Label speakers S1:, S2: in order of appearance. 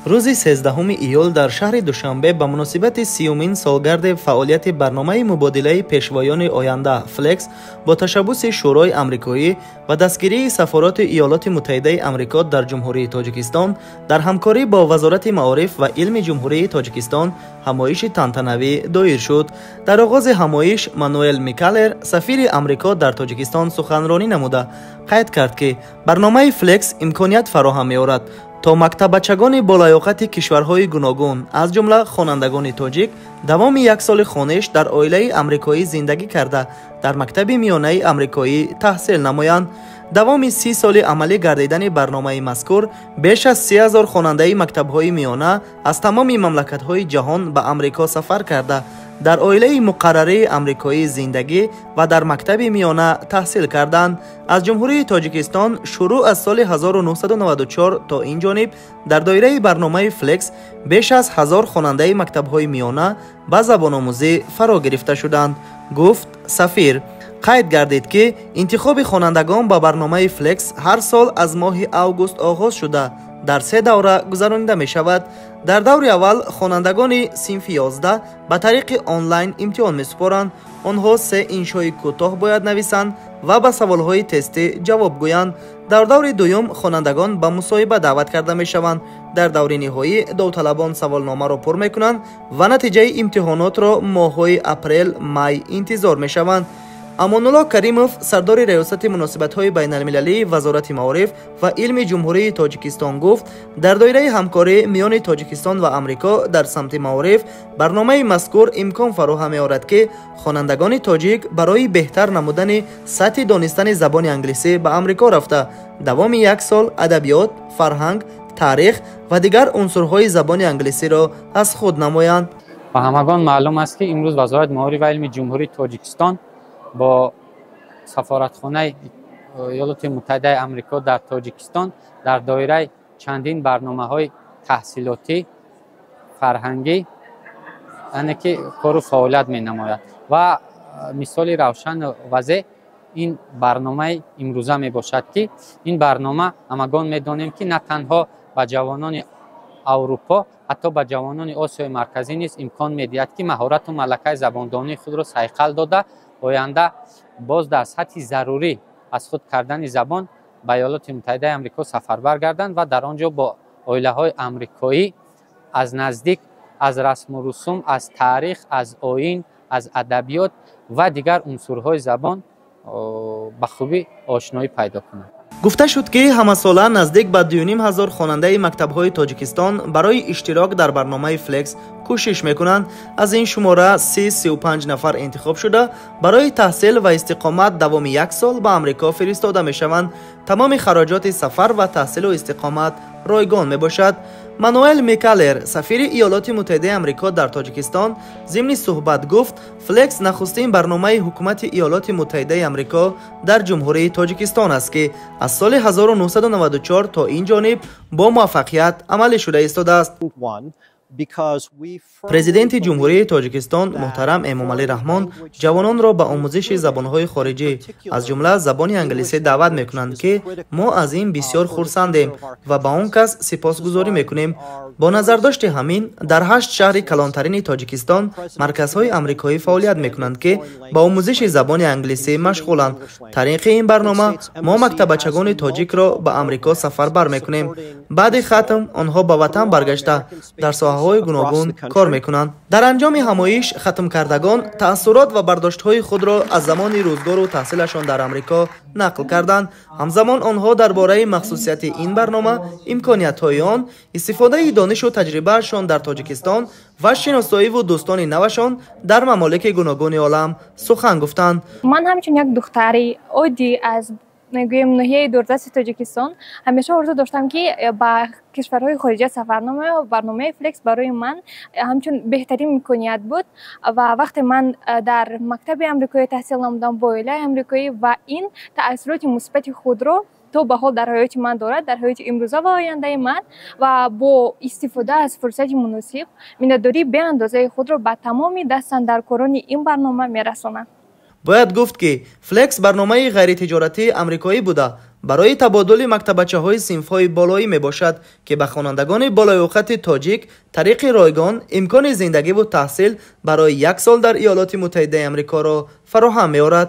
S1: Рӯзи 13 июл дар шаҳри Душанбе ба муносибати 30-умин солгарди фаъолияти барномаи мубодилаи пешвоёни оянда Флекс бо ташаббуси Шӯрои амрикоӣ ва дастгирии Сафорати Иёлоти Муттаҳидаи Амрико дар Ҷумҳурии Тоҷикистон дар ҳамкорӣ бо Вазорати маориф ва илми Ҷумҳурии Тоҷикистон ҳамоиши тантанавӣ доир шуд. Дар оғози ҳамоиш Мануэл Микалер, сафири Амрико дар Тоҷикистон, суханронӣ намуда қайд кард, ки барномаи Флекс имконият фароҳам меорад, то мактаббачагони болаёқати кишварҳои гуногун, аз ҷумла хонандагони тоҷик, давоми як соли хониш дар оилаи амрикоӣ зиндагӣ карда, дар мактаби миёнаи амрикоӣ таҳсил намоянд. Давоми 30 соли амалӣ гардидани барномаи мазкур беш аз 30 000 хонандаи мактабҳои миёна аз тамоми мамлакатҳои ҷаҳон ба Амрико сафар карда, дар оилаи муқаррарии амрикоӣ зиндагӣ ва дар мактаби миёна таҳсил карданд. Аз Ҷумҳурии Тоҷикистон шурӯъ аз соли 1994 то ин ҷониб дар доираи барномаи Флекс беш аз 1000 хонандаи мактабҳои миёна ба забономӯзӣ фаро гирифта шуданд, гуфт сафир. Қайд гардид, ки интихоби хонандагон ба барномаи Флекс ҳар сол аз моҳи август оғоз шуда, дар се давра гузаронида мешавад. Дар даври аввал хонандагони синфи 11 ба тариқи онлайн имтиҳон месупоранд. Онҳо се иншои кӯтоҳ бояд нависанд ва ба саволҳои тестӣ ҷавоб гӯянд. Дар даври дуюм хонандагон ба мусоҳиба даъват карда мешаванд. Дар даври ниҳоӣ довталабон саволномаро пур мекунанд ва натиҷаи имтиҳонотро моҳҳои апрел, май интизор мешаванд. Амонулло Каримов, сардори Раёсати муносибатҳои байналмилалии Вазорати маориф ва илми Ҷумҳурии Тоҷикистон, гуфт, дар доираи ҳамкорӣ миёни Тоҷикистон ва Амрико дар самти маориф барномаи мазкур имкон фароҳам меорад, ки хонандагони тоҷик барои беҳтар намудани сатҳи донистани забони англисӣ ба Амрико рафта, давоми як сол адабиёт, фарҳанг, таърих ва дигар унсурҳои забони англисиро аз худ намоянд.
S2: Ба ҳамагон маълум аст, ки имрӯз Вазорати маориф ва илми Ҷумҳурии Тоҷикистон бо сафоратхонаи Иёлоти Муттаҳидаи Амрико дар Тоҷикистон дар доираи чандин барномаҳои таҳсилотӣ, фарҳангӣ, яъне ки кору фаъолият менамояд ва мисоли равшану возеҳ ин барномаи имрӯза мебошад, ки ин барнома, ҳамагон медонем, ки на танҳо ба ҷавонони Аврупо, ҳатто ба ҷавонони Осиёи Марказӣ низ имкон медиҳад, ки маҳорату малакаи забондонии худро сайқал дода, оянда боз дар сатҳи зарурӣ аз худ кардани забон ба Иёлоти Муттаҳидаи Амрико сафарбар гарданд ва дар он ҷо бо оилаҳои амрикоӣ аз наздик аз расму русум, аз таърих, аз оин, аз адабиёт ва дигар унсурҳои забон ба хубӣ ошноӣ пайдо кунанд.
S1: Гуфта шуд, ки ҳамасола наздик ба 2500 хонандаи мактабҳои Тоҷикистон барои иштирок дар барномаи Флекс кӯшиш мекунанд. Аз ин шумора 30-35 нафар интихоб шуда, барои таҳсил ва истиқомат давоми як сол ба Амрико фиристода мешаванд. Тамоми хароҷоти сафар ва таҳсилу истиқомат ройгон мебошад. Мануэл Микалер, сафири Иёлоти Муттаҳидаи Амрико дар Тоҷикистон, зимни суҳбат гуфт, Флекс нахустин барномаи ҳукумати Иёлоти Муттаҳидаи Амрико дар Ҷумҳурии Тоҷикистон аст, ки аз соли 1994 то ин ҷониб бо муваффақият амалӣ шуда истодааст. Президенти Ҷумҳурии Тоҷикистон муҳтарам Эмомалӣ Раҳмон ҷавононро ба омӯзиши забонҳои хориҷӣ, аз ҷумла забони англисӣ, даъват мекунанд, ки мо аз ин бисёр хурсандем ва ба он кас сипосгузорӣ мекунем. Бо назардошти ҳамин дар ҳашт шаҳри калонтарини Тоҷикистон марказҳои амрикоӣ фаъолият мекунанд, ки ба омӯзиши забони англисӣ машғуланд. Тариқи ин барнома мо мактаббачагони тоҷикро ба Амрико сафарбар мекунем. Баъди хатм онҳо ба ватан баргашта, дар соҳаҳои гуногун кор мекунанд. Дар анҷоми ҳамоиш хатмкардагон таассурот ва бардоштҳои худро аз замони рӯзгору таҳсилашон дар Амрико нақл карданд. Ҳамзамон онҳо дар бораи махсусияти ин барнома, имкониятҳои он, истифодаи донишу таҷрибаашон дар Тоҷикистон ва шиносоиву дӯстони навашон дар мамолики гуногуни олам сухан гуфтанд.
S3: Ман ҳамчун як духтари оддӣ аз, мегӯем, ноҳияи дурдасти Тоҷикистон ҳамеша орзу доштам, ки ба кишварҳои хориҷа сафар намоям. Барномаи Флекс барои ман ҳамчун беҳтарин имконият буд ва вақте ман дар мактаби амрикоӣ таҳсил намудам бо оилаи амрикоӣ ва ин таассуроти мусбати худро то ба ҳол дар ҳаёти ман дорад, дар ҳаёти имрӯза ва ояндаи ман. Ва бо истифода аз фурсати муносиб миннатдории беандозаи худро ба тамоми дастандаркорони ин барнома мерасонам.
S1: Бояд гуфт, ки Флекс барномаи ғайритиҷоратии амрикоӣ буда, Барои табодули мактабачаҳои синфҳои болоӣ мебошад, ки ба хонандагони болоёқати тоҷик тариқи ройгон имкони зиндагиву таҳсил барои як сол дар Иёлоти Муттаҳидаи Амрикоро фароҳам меорад.